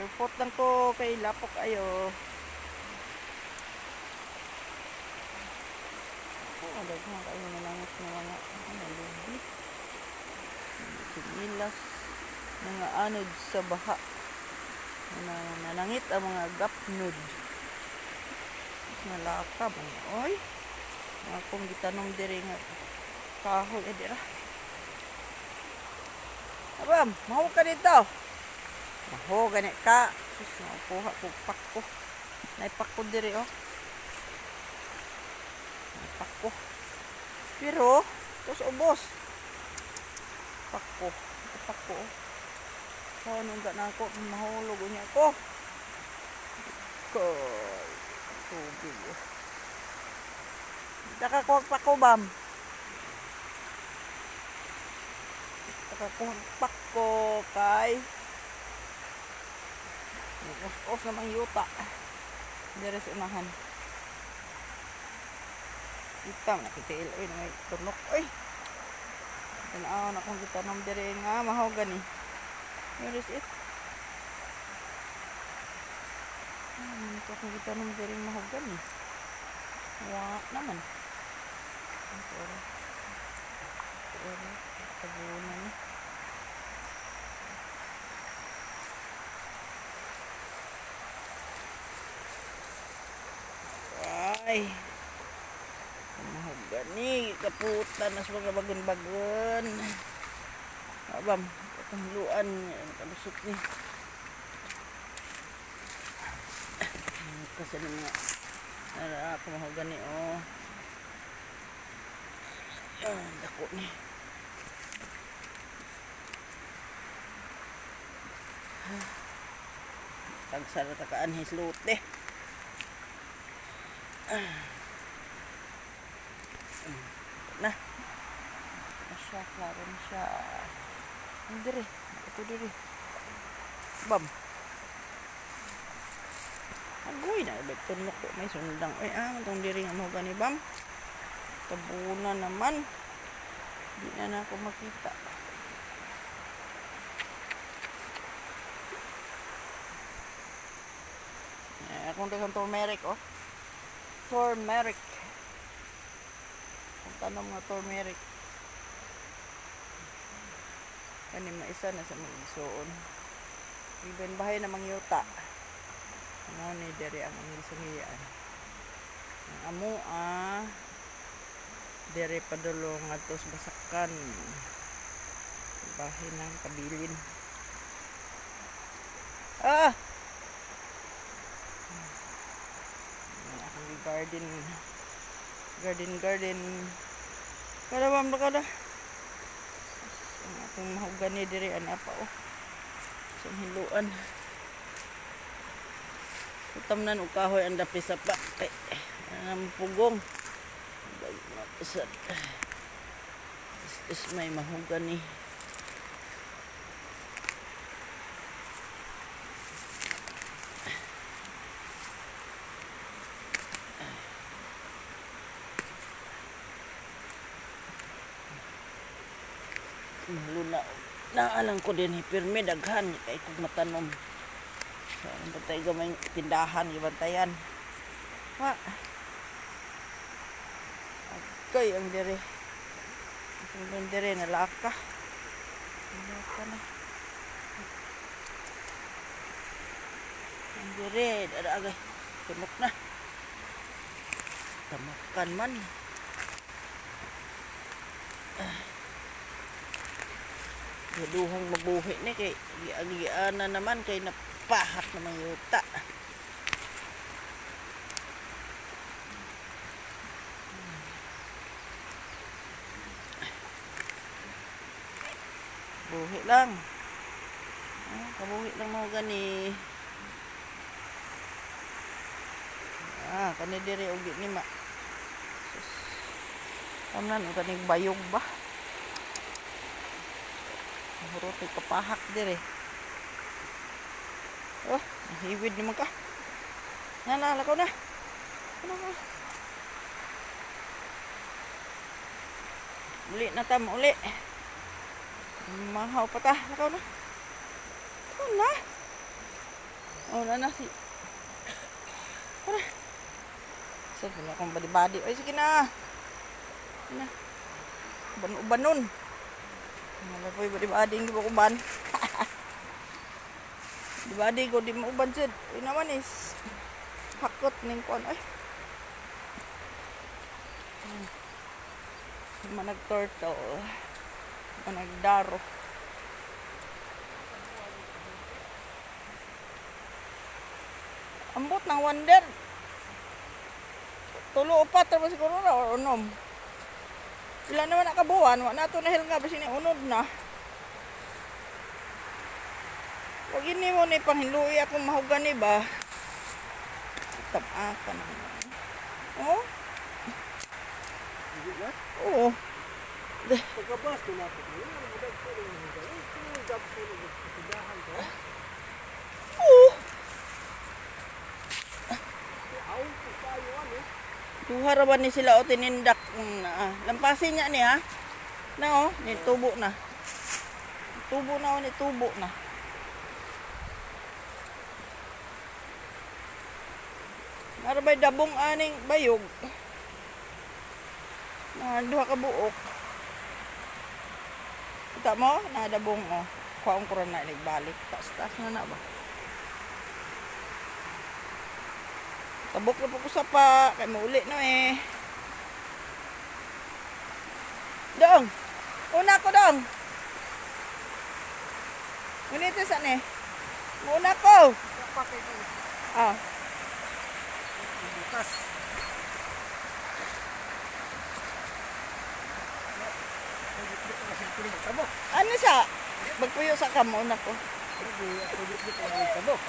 Barefoot lang ko kay lapok ayo. Oh, daghan kayo nalangit ng mga ano, lubi. Sinilas, mga anod sa baha. Na, nanangit ang mga gapnod. Nalaka man. Oy. Akong gitanom diri nga kahoy eh dira. Abam, mahu ka dito. Mahu gani ka. Sus, nakuha ko pakko. Naipakko diri oh. Naipakko. Pero, tos ubos. Pakko. Pakko. Oh. So, anong na ako, mahulog niya ako. Koy. Tubig oh. Nakakuha pa ko, bam. Nakakuha pa ko kay us-us namang yuta. Dire sa unahan. Kita na kitiil oy na may tunok oy. Tanaw na kung gitanom dire nga mahogany. Where is it? Ito akong gitanom dire mahogany. Wa naman. Ito ora. Ito ora. Tabunan na. Ay. Mahogany. Kaputan na sa mga bagon-bagon. Abam. Itong luan. Kalusot ni. Kasi mga nara ako mahogany oh. Ah, dako ni. Tagsara ta kaan hislute. Na. Na siya, klaro na siya. Ang dire, ito dire. Bam. Agoy na, bet tunok ko may sundang. Ay, ah, itong diri nga mahogany bam. Tabuna naman. Di na na ako makita. Eh, akong daghang turmeric, oh. Turmeric. Ang tanom nga turmeric. Kani maisa na sa mga isuon. Even bahay na mangyuta. Mo ni diri ang among gisungiyaan. Ang amo ah diri padulong ngadto sa Basakan. Bahay ng kabilin. Ah! Ang akong garden. Garden, garden. Kada ma'am, kada. Ang akong mahogany diri ana pa oh. Sa hiluan. Utamnan og kahoy ang dapis sa pa kay anang pugong. Sa This is my mahogany. Luna naalang ko din pirmi daghan kay kog matanom. So, ang bantay gamay tindahan gibantayan. Wa. Agkay ang dire. Ang dire nalaka. Nalaka na. Ang dire dara agay. Tunok na. Tamakan man. Duhang mabuhi ni kay giagiana naman kay napahak na mga yuta. Buhi lang. Ah, kabuhi lang mo gani. Ah, kani diri og ni ma. Sus. Amnan og kaning bayog ba? Hurot ay kapahak dire. Oh, nahiwid naman ka. Na, na, lakaw na. Ano ka? Uli na ta, uli. Mahaw pa ta. Lakaw na. Lakaw na. Oh, na na si. Tara. Sa so, akong badi-badi. Ay, sige na. Na. Uban-ubanon. Wala po'y badi-badi, hindi ko uban. Badi-badi ko, di mo uban sad. Uy naman is, hakot ning kuan. Ay. Manag turtle. Manag daro. Ambot ng wonder. Tulo upat ra ba siguro ra or unom. Pila naman nakabuwan, wa na to nahil nga basin ni unod na. Wag ini mo ni panghiluy akong mahugan ni ba. Tama ka na. Oh? Oo. Pagkabas ko na po. Oo. Duha ra ba ni sila o tinindak. Lampasin niya ni ha. Na oh, ni tubo na. Tubo na o ni tubo na. Narabay dabong aning bayog. Na duha ka buok. Kita mo, nadabong oh. Kuwaon ko ra na balik. Taas-taas na na ba. Tabok na po ko sa pa, kay mauli na eh. Dong! Una ko dong! Ngunit sa ni? Una ko! Ah. Bukas. Ano sa? Magpuyo sa kamo una ko.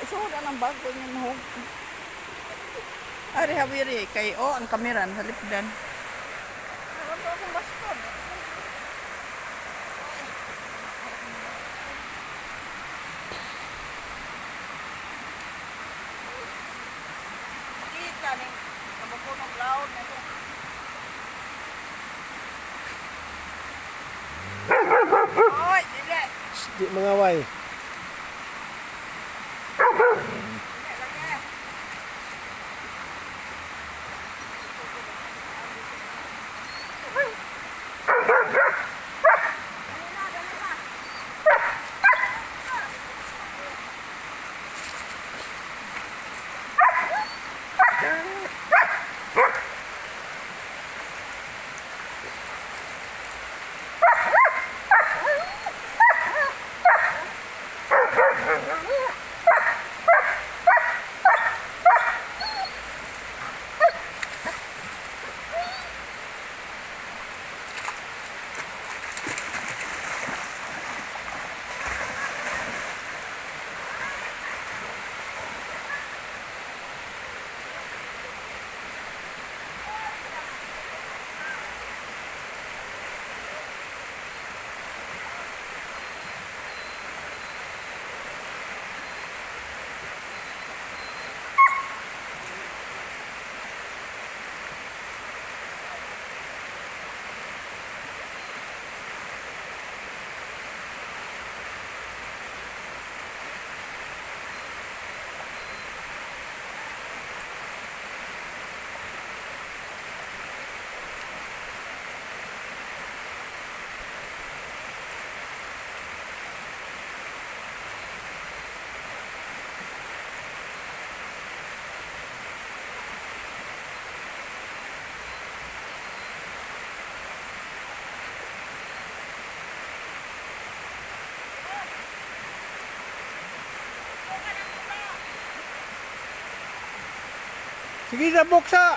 Isuod ang bago niya mahog. Ari hawiri kay oh ang kameran sa lipdan. Ano akong baston? Kita ning kabukunog laod na to. Oy, dili. Di mga way. Dili lagi. Sige sa buksa.